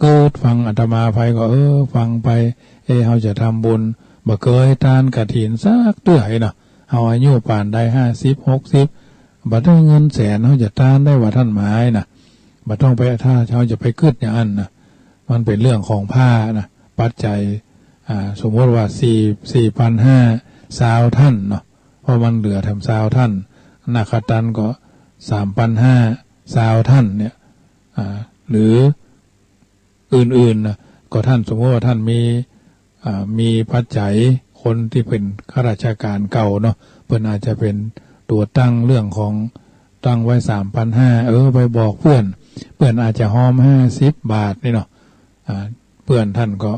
กึ๊ดฟังอาตมาไปก็ เออ ฟังไป เอ เฮาจะทำบุญ บ่เกยตานกฐินสักเตื้อเนาะ เฮาอายุป่านใด ห้าสิบ หกสิบ บ่ได้เงินแสน เฮาจะตานได้ว่าท่านหมายนะ บ่ต้องไป ถ้าเฮาจะไปกึ๊ดอย่างนั้นนะ มันเป๋นเรื่องของผ้านะ ปัจจัย อ่า สมมติว่าสี่ สี่ปันห้า ซาวท่านเนาะ เพราะมันเหลือแถมซาวท่าน นาคตันก็สามปันห้า ซาวท่านเนี่ย อ่า หรือ อื่นๆ นะ ก็ท่านสมมติว่าท่านมี อ่า มีปัจจัย คนตี้เป๋นข้าราชก๋านเก่าเนาะ เปิ้นอาจจะเป๋นตั๋วตั้งเรื่องของ ตั้งไว้สามปันห้า เออ ไปบอกเปื้อน เปื้อนอาจจะฮอมห้าสิบบาทนี่เนาะ อ่า เปื้อนต้านก็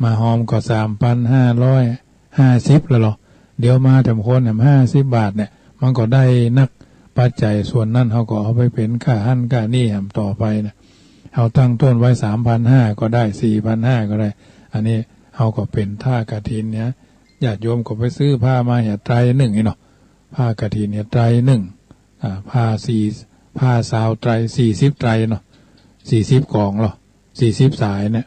มาฮอมก็สามปันห้าร้อยห้าสิบแล้วลอ เดี๋ยวมาแถมคนแถมห้าสิบบาทเนี่ย มันก็ได้นัก ปัจจัยส่วนนั้นเฮาก็เอาไปเป๋นก้าหั้นก้านี่แหมต่อไปนะ เฮาตั้งต้นไว้สามปันห้าก็ได้ สี่ปันห้าก็ได้ อันนี้เฮาก็เป๋นผ้ากฐินเนี่ย ญาติโยมก็ไปซื้อผ้ามาเหียไตรนึ่งนี่เนาะ ผ้ากฐินเหียไตรนึ่ง อ่า ผ้าสี่ ผ้าซาวไตร สี่สิบไตรเนาะ สี่สิบก๋องลอ สี่สิบสายเนี่ย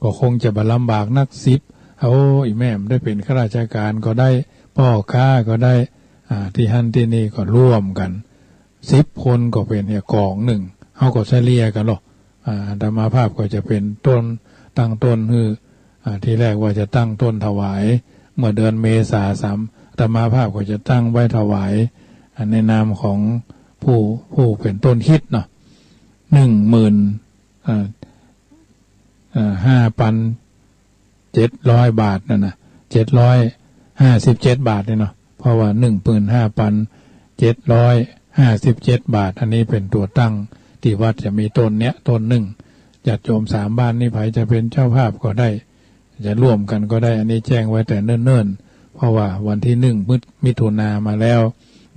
ก็คงจะบ่ลำบากนัก สิบ โอ้ อี่แม่มได้เป๋นข้าราชก๋านก็ได้ ป้อก๊าก็ได้ อ่า ตี้หั้นตี้นี่ก็ร่วมกั๋น สิบคนก็เป๋นเหียก๋องนึ่ง เฮาก็เฉลี่ยกั๋นลอ อ่า อาตมาภาพก็จะเป๋นต้น ตั้งต้นหื้อ อ่า ตี้แรกว่าจะตั้งต้นถวาย เมื่อเดือนเมษาซ้ำ อาตมาภาพก็จะตั้งไว้ถวาย อ่า ในนามของผู้ ผู้เป๋นต้นคิดเนาะ หนึ่งหมื่น อ่า อ่า ห้าปันเจ็ดร้อยบาทนั่นนะ เจ็ดร้อยห้าสิบเจ็ดบาทนี่เนาะ เพราะว่า หนึ่งหมื่นห้าปันเจ็ดร้อยห้าสิบเจ็ดบาท อันนี้เป๋นตั๋วตั้ง ตี้วัดจะมีต้นเนี้ยต้นนึ่ง ญาติโยมสามบ้านนี่ใผจะเป๋นเจ้าภาพก็ได้ จะร่วมกั๋นก็ได้ อันนี้แจ้งไว้แต่เนิ่นๆ เพราะว่าวันตี้หนึ่ง มิ มิถุนามาแล้ว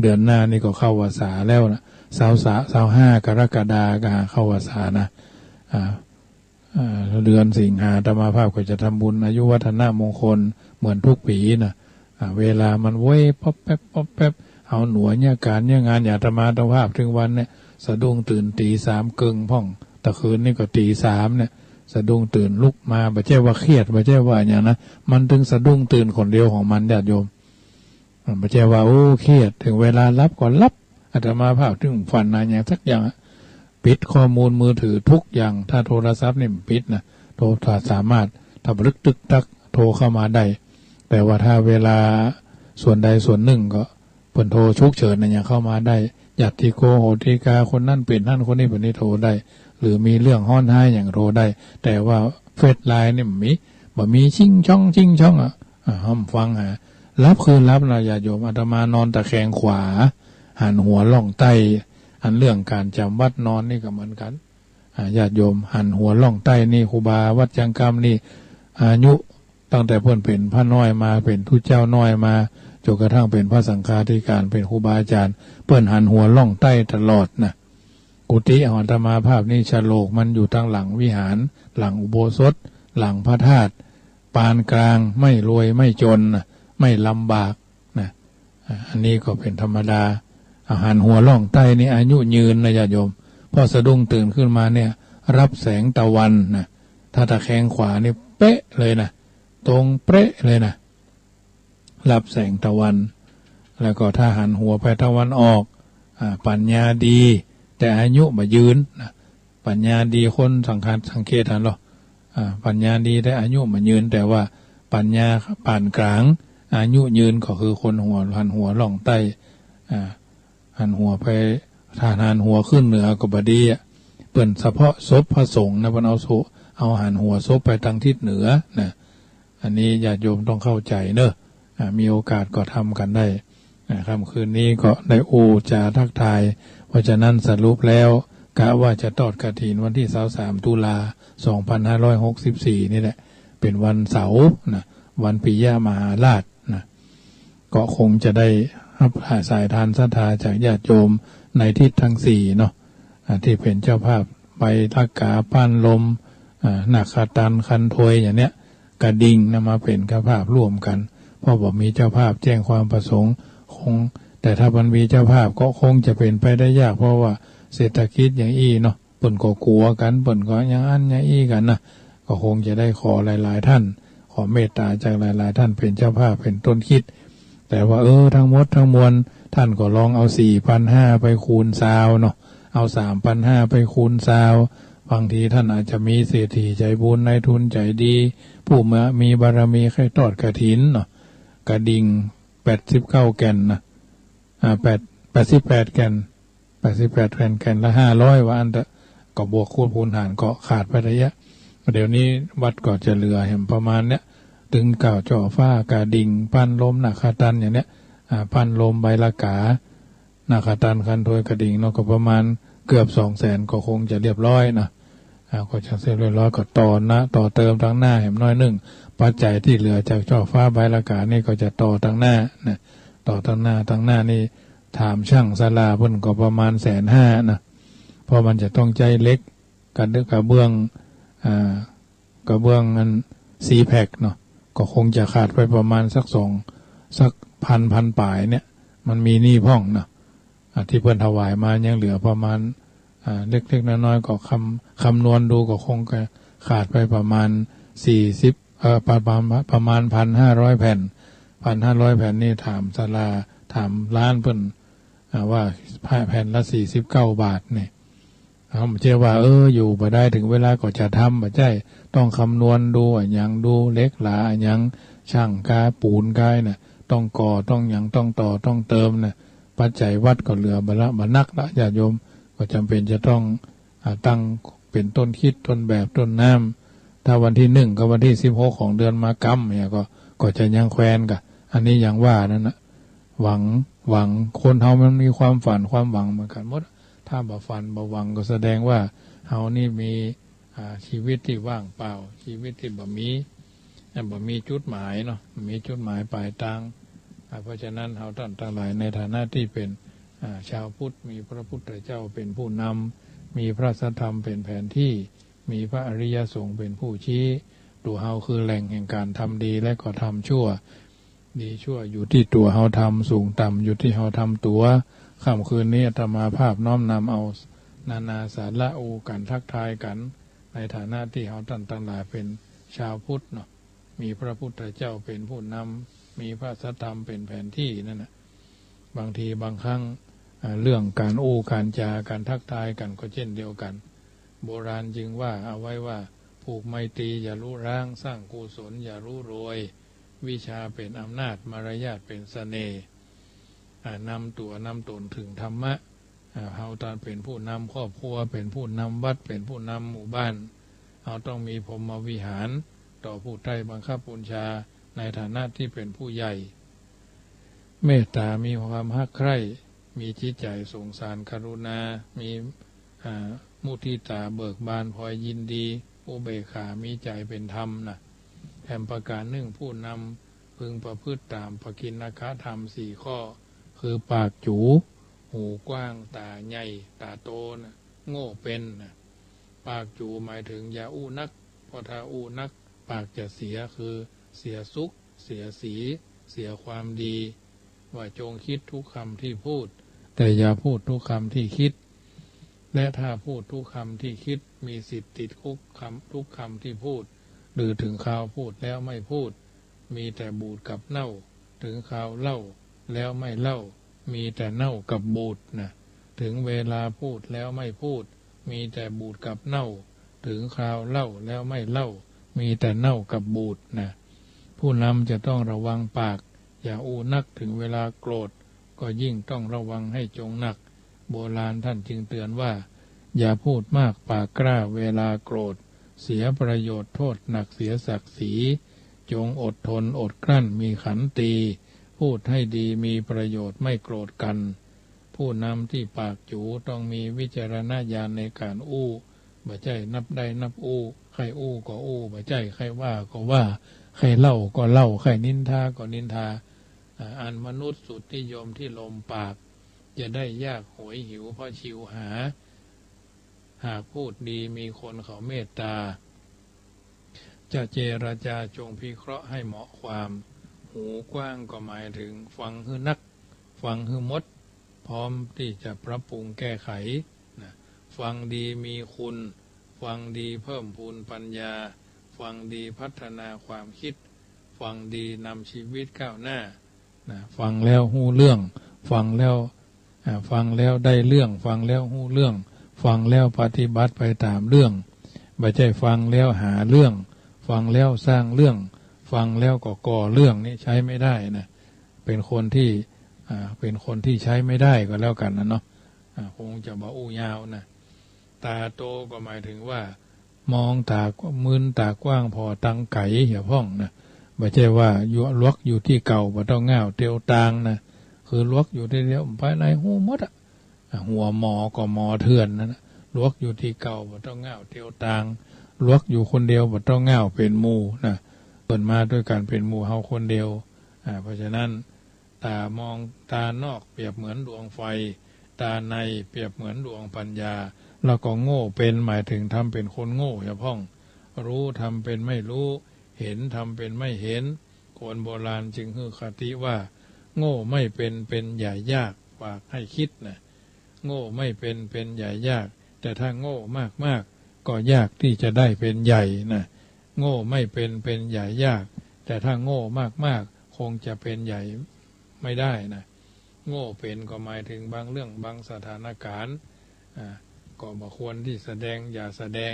เดือนหน้านี่ก็เข้าพรรษาแล้วนะ ซาวสาม ซาวห้ากรกฎาก็เข้าพรรษานะ อ่า อ่า เดือนสิงหาอาตมาภาพก็จะทำบุญอายุวัฒนมงคลเหมือนทุกปี๋นะ อ่า เวลามันเว้ยป๊อบแป๊บป๊อบแป๊บ เอาหนัวเยียะก๋านเยียะงาน อย่างอาตมาภาพเถิงวันเนี่ย สะดุ้งตื่นตี๋สามเกิ่งพ่อง ตะคืนนี่ก็ตี๋สามเนี่ย สะดุ้งตื่นลุกมา บ่ใจ้ว่าเครียด บ่ใจ้ว่าอะหยังนะ มันเถิงสะดุ้งตื่นคนเดียวของมัน ญาติโยม อ่า บ่ใจ้ว่า โอ้ เครียด เถิงเวลาหลับก็หลับ อาตมาภาพเถิงบ่ฝันหาหยังสักอย่างอะ ปิดข้อมูลมือถือทุกอย่าง ถ้าโทรศัพท์นี่มันปิดนะ โทร ถ้าสามารถ ถ้าบ่ลึกตึกตัก โทรเข้ามาได้ แต่ว่าถ้าเวลาส่วนใดส่วนนึ่งก็ เปิ้นโทรฉุกเฉินอะหยังเข้ามาได้ ญาติโกโหติกา คนนั้นเป๋นหั้น คนนี้เป๋นนี่ โทรได้ หรือมีเรื่องฮ้อนฮ้ายหยังโทรได้ แต่ว่าเฟซไลน์นี่บ่มี บ่มีชิงช่องชิงช่องอะ อ่า ห้ามฟังหา หลับคือหลับนะญาติโยม อาตมานอนตะแคงขวา หันหัวล่องใต้ อันเรื่องก๋านจ๋ำวัดนอนนี่ก็เหมือนกั๋น อ่า ญาติโยม หันหัวล่องใต้นี่ ครูบาวัดจังกำนี่ อายุตั้งแต่เปิ้นเป๋นพระน้อยมา เป๋นตุ๊เจ้าน้อยมา จ๋นกระทั่งเป๋นพระสังฆาธิการ เป๋นครูบาอาจ๋ารย์ เปิ้นหันหัวล่องใต้ตลอดนะ กุฏิของอาตมาภาพนี่ ฉลกมันอยู่ตางหลังวิหาร หลังอุโบสถ หลังพระธาตุ ปานกลาง ไม่รวยไม่จ๋นนะ ไม่ลำบากนะ อ่า อันนี้ก็เป๋นธรรมดา อา หันหัวล่องใต้นี่อายุยืนนะญาติโยม เพราะสะดุ้งตื่นขึ้นมาเนี่ย รับแสงตะวันนะ ถ้าตะแคงขวานี่เป๊ะเลยนะ ตรงเป๊ะเลยนะ รับแสงตะวัน แล้วก็ถ้าหันหัวไปตะวันออก อ่า ปัญญาดี แต่อายุบ่ยืนนะ ปัญญาดีคนสังคัดสังเกตหันลอ อ่า ปัญญาดีแต่อายุบ่ยืน แต่ว่าปัญญาปานกลาง อายุยืนก็คือคนหัว หันหัวล่องใต้ อ่า หันหัวไป ถ้าหันหัวขึ้นเหนือก็บ่ดีอะ เปิ้นเฉพาะศพพระสงฆ์นะ เปิ้นเอาศพ เอาหันหัวศพไปตางทิศเหนือนะ อันนี้ญาติโยมต้องเข้าใจ๋เนาะ อ่า มีโอกาสก็ทำกั๋นได้ อ่า ค่ำคืนนี้ก็ได้อู้จ๋าทักทาย เพราะฉะนั้นสรุปแล้วกะว่าจะทอดกฐินวันตี้ซาวสามตุลา สองพันห้าร้อยหกสิบสี่นี่แหละ เป๋นวันเสาร์นะ วันปิยมหาราชนะ ก็คงจะได้ฮับสายทานศรัทธาจากญาติโยมในทิศตังสี่เนาะ อ่า ตี้เป๋นเจ้าภาพใบลากา ป้านลม อ่า นาคตัน คันทวย อย่างเนี้ย กระดิ่งนะ มาเป๋นเจ้าภาพร่วมกั๋น เพราะบ่มีเจ้าภาพแจ้งความประสงค์ คง แต่ถ้ามันมีเจ้าภาพก็คงจะเป๋นไปได้ยาก เพราะว่าเศรษฐกิจอย่างอี้เนาะ เปิ้นก็กั๋วกั๋น เปิ้นก็อย่างอั้นอย่างอี้กั๋นนะ ก็คงจะได้ขอหลายๆ ต้าน ขอเมตต๋าจากหลายๆ ต้านเป๋นเจ้าภาพเป๋นต้นคิด แต่ว่า เออ ตึงหมดตึงมวล ต้านก็ลองเอาสี่ปันห้าไปคูณซาวเนาะ เอาสามปันห้าไปคูณซาว บางทีต้านอาจจะมีเศรษฐีใจ๋บุญ นายทุนใจ๋ดี ผู้มามีบารมีใค่ทอดกฐินเนาะ กระดิ่งแปดสิบเก้าแก่นนะ อ่า แปด แปดสิบแปดแก่น แปดสิบแปดแก่น แก่นละห้าร้อย ว่าอั้นเถอะ ก็บวกคูณหารก็ขาดไปได้เยอะ เดี๋ยวนี้วัดก็จะเหลือแหมประมาณเนี้ย ตึงเก้า จ่อฟ้า กระดิ่ง ป้านลม นาคตัน อย่างเนี้ย อ่า ป้านลม ใบลากา นาคตัน คันทวย กระดิ่งเนาะ ก็ประมาณ เกือบสองแสนก็คงจะเรียบร้อยนะ อ่า ก็จะเสร็จเรียบร้อย ก็ต่อนะ ต่อเติมตังหน้าแหมน้อยนึ่ง ปัจจัยตี้เหลือจากช่อฟ้าใบรากาศนี่ก็จะต่อตังหน้านะ ต่อตังหน้า ตังหน้านี่ถามช่างศาลาเปิ้นก็ประมาณแสนห้านะ เพราะมันจะต้องใจ๊เหล็ก กระเด- กระเบื้อง อ่า กระเบื้องอันซีแพคเนาะ ก็คงจะขาดไปประมาณสักสอง สักพัน พันป๋ายเนี่ย มันมีนี่พ่องเนาะ อ่ะ ตี้เปิ้นถวายมายังเหลือประมาณ อ่า เล็กๆ น้อยๆ ก็คำ- คำนวณดูก็คงจะขาดไปประมาณสี่สิบ เอ่อ ประมาณ ประมาณพันห้าร้อยแผ่น พันห้าร้อยแผ่นนี่ถามศาลา ถามร้านเปิ้น อ่า ว่าแผ่นละสี่สิบเก้าบาทเนี่ย เฮาบ่ใจ้ว่า เออ อยู่บ่ได้ เถิงเวลาก็จะทำ บ่ใจ้ ต้องคำนวณดูอะหยัง ดูเหล็กหลาอะหยัง ช่างกาปูนกาอะหยังน่ะ ต้องก่อ ต้องหยัง ต้องต่อ ต้องเติมน่ะ ปัจจัยวัดก็เหลือบ่ละ บ่นักละ ญาติโยม ก็จ๋ำเป๋นจะต้อง อ่า ตั้งเป๋นต้นคิด ต้นแบบ ต้นน้ำ ถ้าวันตี้หนึ่งกับวันตี้สิบหกของเดือนมะกำเนี่ย ก็ ก็จะยังแควนก่ะ อันนี้ยังว่านั่นน่ะ หวัง หวัง คนเฮามันมีความฝัน ความหวังเหมือนกั๋นหมด ถ้าบ่ฝันบ่หวังก็แสดงว่าเฮานี่มี อ่า ชีวิตตี้ว่างเปล่า ชีวิตตี้บ่มี อ่า บ่มีจุดหมายเนาะ บ่มีจุดหมายปลายตาง อ่า เพราะฉะนั้นเฮาต้านตังหลายในฐานะตี้เป๋น อ่า ชาวพุทธ มีพระพุทธเจ้าเป๋นผู้นำ มีพระสัทธรรมเป๋นแผนตี้ มีพระอริยสงฆ์เป๋นผู้ชี้ ตั๋วเฮาคือแหล่งแห่งก๋านทำดีและก็ทำชั่ว ดีชั่วอยู่ตี้ตั๋วเฮาทำ สูงต่ำอยู่ตี้เฮาทำตั๋ว ค่ำคืนนี้อาตมาภาพน้อมนำเอานานาสาระอู้กั๋นทักทายกั๋น ในฐานะตี้เฮาต้านตังหลายเป๋นชาวพุทธเนาะ มีพระพุทธเจ้าเป๋นผู้นำ มีพระสัทธรรมเป๋นแผนตี้นั่นน่ะ บางทีบางครั้ง อ่า เรื่องก๋านอู้ก๋านจา ก๋านทักทายกั๋นก็เช่นเดียวกั๋น โบราณจึงว่าเอาไว้ว่า ผูกไมตรีอย่าลุร้าง สร้างกุศลอย่าลุโรย วิชาเป๋นอำนาจ มารยาทเป๋นเสน่ห์ อ่า นำตั๋วนำต๋นเถิงธรรมะ อ่า เฮาต้านเป๋นผู้นำครอบครัว เป๋นผู้นำวัด เป๋นผู้นำหมู่บ้าน เฮาต้องมีพรหมวิหาร ต่อผู้ใต้บังคับบัญชา ในฐานะตี้เป๋นผู้ใหญ่ เมตตา มีความฮักใคร่ มีจิตใจ๋สงสารกรุณา มี อ่า มุทิตา เบิกบานพลอยยินดี อุเบกขา มีใจ๋เป๋นธรรมน่ะ แถมประก๋านนึ่ง ผู้นำพึงประพฤติต๋ามปกิณกธรรมสี่ข้อ คือปากจู๋ หูกว้าง ต๋าใหญ่ ต๋าโตน่ะ โง่เป๋นน่ะ ปากจู๋หมายเถิงอย่าอู้นัก เพราะถ้าอู้นัก ปากจะเสีย คือเสียสุข เสียสี เสียความดี ว่าจงคิดทุกคำที่พูด แต่อย่าพูดทุกคำที่คิด และถ้าพูดทุกคำที่คิด มีสิทธิ์ติดคุกคำ ทุกคำที่พูด หรือถึงคราวพูดแล้วไม่พูด มีแต่บูดกับเน่า ถึงคราวเล่าแล้วไม่เล่า มีแต่เน่ากับบูดน่ะ ถึงเวลาพูดแล้วไม่พูด มีแต่บูดกับเน่า ถึงคราวเล่าแล้วไม่เล่า มีแต่เน่ากับบูดน่ะ ผู้นำจะต้องระวังปาก อย่าอู้นัก ถึงเวลาโกรธ ก็ยิ่งต้องระวังให้จงหนัก โบราณท่านจึงเตือนว่า อย่าพูดมากปากกล้าเวลาโกรธ เสียประโยชน์โทษหนักเสียศักดิ์ศรี จงอดทนอดกลั้นมีขันตี พูดให้ดีมีประโยชน์ไม่โกรธกัน ผู้นำตี้ปากจู๋ต้องมีวิจารณญาณในก๋านอู้ บ่ใจ้นับได้นับอู้ ใค่อู้ก็อู้ บ่ใจ้ใค่ว่าก็ว่า ใค่เล่าก็เล่า ใค่นินทาก็นินทา อ่า อันมนุษย์สุดนิยมตี้ลมปาก จะได้ยากโหยหิวเพราะชิวหา หากพูดดีมีคนเขาเมตตา จะเจรจาจงพิเคราะห์ให้เหมาะความ หูกว้างก็หมายถึงฟังหื้อนัก ฟังหื้อหมด พร้อมตี้จะปรับปรุงแก้ไขน่ะ ฟังดีมีคุณ ฟังดีเพิ่มพูนปัญญา ฟังดีพัฒนาความคิด ฟังดีนำชีวิตก้าวหน้าน่ะ ฟังแล้วฮู้เรื่อง ฟังแล้ว อ่า ฟังแล้วได้เรื่อง ฟังแล้วฮู้เรื่อง ฟังแล้วปฏิบัติไปต๋ามเรื่อง บ่ใจ้ฟังแล้วหาเรื่อง ฟังแล้วสร้างเรื่อง ฟังแล้วก็ก่อเรื่อง นี่ใช้ไม่ได้น่ะ เป๋นคนตี้ อ่า เป๋นคนตี้ใช้ไม่ได้ก็แล้วกั๋นน่ะเนาะ อ่า คงจะบ่อู้ยาวน่ะ ต๋าโตก็หมายถึงว่า มองต๋า มืนต๋ากว้างผ่อตังไก๋ เหียพ่องน่ะ บ่ใจ้ว่าหลวกอยู่ตี้เก่า บ่ต้องง้าวเตียวตางน่ะ คือหลวกอยู่ตี้เดียว ไปไหนฮู้หมดอะ อ่า หัวหมอก็หมอเถื่อนนั่นน่ะ หลวกอยู่ตี้เก่าบ่ต้องก้าวเตียวต่าง หลวกอยู่คนเดียวบ่ต้องก้าวเป๋นหมู่นะ เปิ้นมาตวยกั๋นเป๋นหมู่เฮาคนเดียว อ่า เพราะฉะนั้น ต๋ามอง ต๋านอกเปรียบเหมือนดวงไฟ ต๋าในเปรียบเหมือนดวงปัญญา แล้วก็โง่เป๋นหมายถึงทำเป๋นคนโง่อย่าพ่อง ฮู้ทำเป๋นไม่ฮู้ เห็นทำเป๋นไม่เห็น คนโบราณจึงหื้อคติว่า โง่ไม่เป็น เป็นอย่ายาก ฝากให้คิดนะ โง่ไม่เป็น เป็นอย่ายาก แต่ถ้าโง่มากๆ ก็ยากที่จะได้เป็นใหญ่นะ โง่ไม่เป็น เป็นอย่ายาก แต่ถ้าโง่มากๆ คงจะเป็นใหญ่ไม่ได้นะ โง่เป๋นก็หมายถึงบางเรื่องบางสถานการณ์ อ่า ก็บ่ควรตี้แสดง อย่าแสดง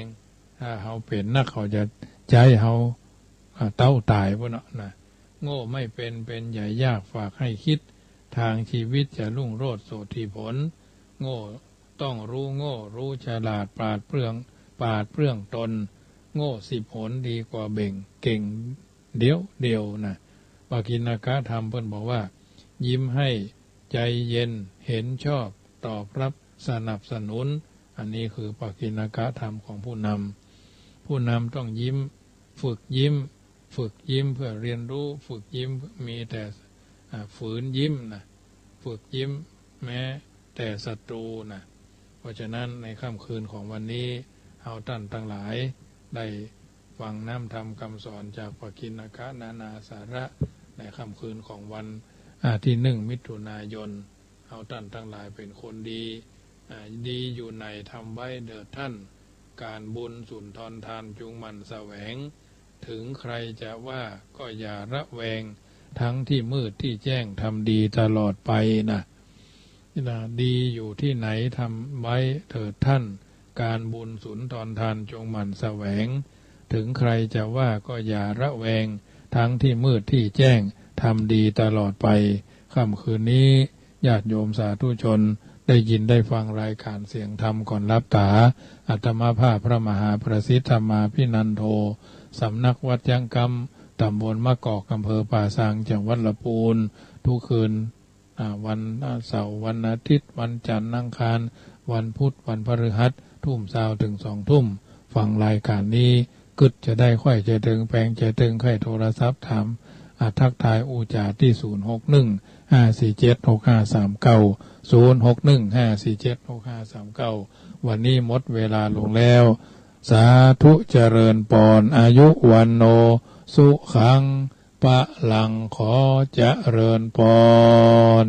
ถ้าเฮาเป๋นนักเขาจะใจ๊เฮา อ่า เต๊าต๋ายปู้นเนาะนะ โง่ไม่เป็น เป็นอย่ายาก ฝากให้คิด ทางชีวิตจะรุ่งโรจน์โสตถีผล โง่ต้องรู้โง่ รู้ฉลาด ปราดเปรื่อง ปราดเปรื่องตน โง่สิบหนดีกว่าเบ่ง เก่งเดี๋ยวเดียวนะ ปกิณกธรรมเปิ้นบอกว่า ยิ้มให้ ใจเย็น เห็นชอบ ตอบรับ สนับสนุน อันนี้คือปกิณกธรรมของผู้นำ ผู้นำต้องยิ้ม ฝึกยิ้ม ฝึกยิ้มเพื่อเรียนรู้ ฝึกยิ้ม มีแต่ อ่า ฝืนยิ้มนะ ฝึกยิ้มแม้แต่ศัตรูนะ เพราะฉะนั้นในค่ำคืนของวันนี้ เฮาต้านตังหลายได้ฟังน้ำธรรมคำสอนจากปกิณกนานาสาระ ในค่ำคืนของวัน อ่า ตี้หนึ่งมิถุนายน เฮาต้านตังหลายเป๋นคนดี อ่า ดีอยู่ไหนทำไว้เถิดท่าน ก๋านบุญสุนทรทานจงหมั่นแสวง ถึงใครจะว่าก็อย่าระแวง ทั้งตี้มืดตี้แจ้งทำดีตลอดไปนะ นะ ดีอยู่ตี้ไหนทำไว้เถิดท่าน ก๋านบุญสุนทรทานจงหมั่นแสวง ถึงใครจะว่าก็อย่าระแวง ทั้งตี้มืดตี้แจ้งทำดีตลอดไป ค่ำคืนนี้ ญาติโยมสาธุชน ได้ยินได้ฟังรายก๋านเสียงธรรมก่อนหลับต๋า อาตมาภาพพระมหาประสิทธิ์ธรรมาภินันโท สำนักวัดจ๊างก๊ำ ต๋ำบลมะกอก อำเภอป่าซาง จังหวัดละปูน ทุกคืน อ่า วันเสาร์ วันอาทิตย์ วันจันทร์ อังคาร วันพุธ วันพฤหัส ทุ่มซาวเถิงสองทุ่ม ฟังรายก๋านนี้ กึ๊ดจะได้ ใค่จะเถิง แปงจะเถิง ใค่โทรศัพท์ถาม อ่า ทักทายอู้จ๋าตี้ ศูนย์หกหนึ่ง ห้าสี่เจ็ด หกห้าสามเก้า ศูนย์หกหนึ่ง ห้าสี่เจ็ด หกห้าสามเก้า วันนี้หมดเวลาลงแล้ว สาธุ เจริญปอน อายุ วัณโณ สุขัง พลัง ขอเจริญปอน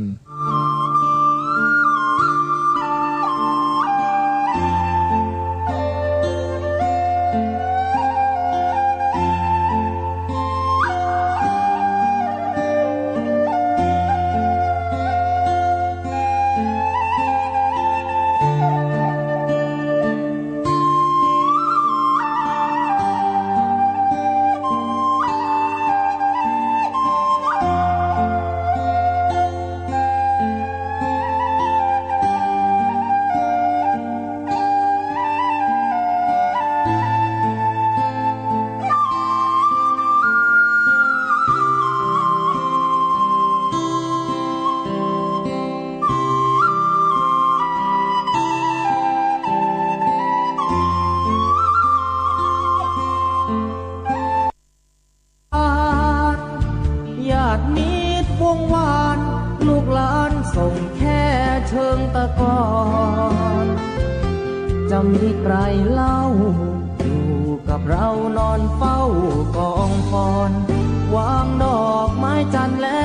ญาติมิตรวงวาน ลูกหลานส่งแค่เชิงตะกอน จะมีใครเล่า อยู่กับเรานอนเฝ้ากองฟอน วางดอกไม้จันทร์และ